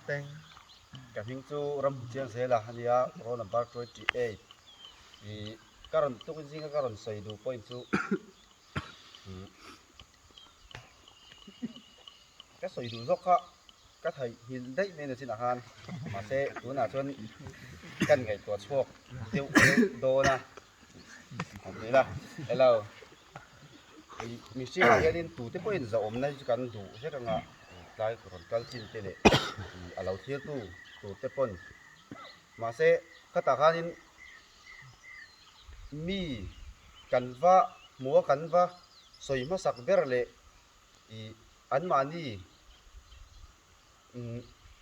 Teng. Ka hming chu Ramhmuchiang Zela a nia, roll number 28. Ih ka rawn tukin zinga ka rawn sawi duh point chu ka sawi duh zawk kha ka theih nghilh daih mai na chinah khan mahse tunah chuan kan ngaihtuah chhuak deuh deuh dawn a an ti ila hello mihringah hianin tute pawhin zahawmna hi chu kan duh vek anga tlai rawn kal chin te leh a lo thlir tu tur te pawn mahse khatah khanin mi kan va hmu a kan va sawi hmasak ber leh ih anmahni umm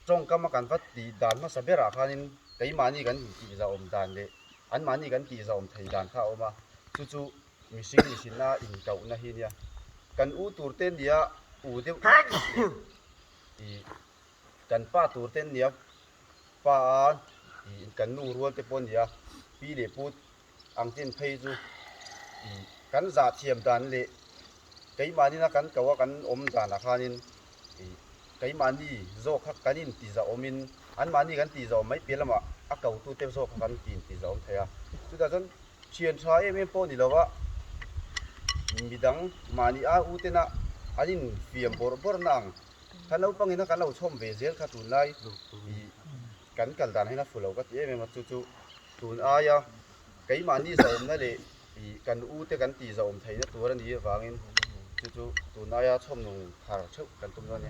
tawngkam a kan va tih dan hmasa berah khanin keimahni kan intih zahawm dan leh anmahni kan tih zahawm thei dan kha a awm a, chu chu mihring mihrinna inkohna hi nia. Kan u tur te nia u deuh leh ih kan pa tur te nia pa a ih kan nu rual te pawh nia pi leh pu ang chin phei chu ih kan zah thiam dan leh keimahni na kan ko a kan awm danah khanin ih keimahni zawk kha kan inti zahawmin anmahni kan tih zahawm mai piah lamah a kotute zawk kha kan ti inti zahawm thei a. Chutah chuan thian tha em em pawh ni lova midang mahni a u tena an infiam bawrh bawrh na ang kha naupangin a kan lo chhawm ve zel kha tunlai ih kan kal dan hian a fu lo ka ti em em a chu chu tun aia keimahni zahawmna leh ih kan u te kan tih zahawm theihna tur a nih avangin chu chu tun aia chhawm nung thar theuh kan tum dawn a ni.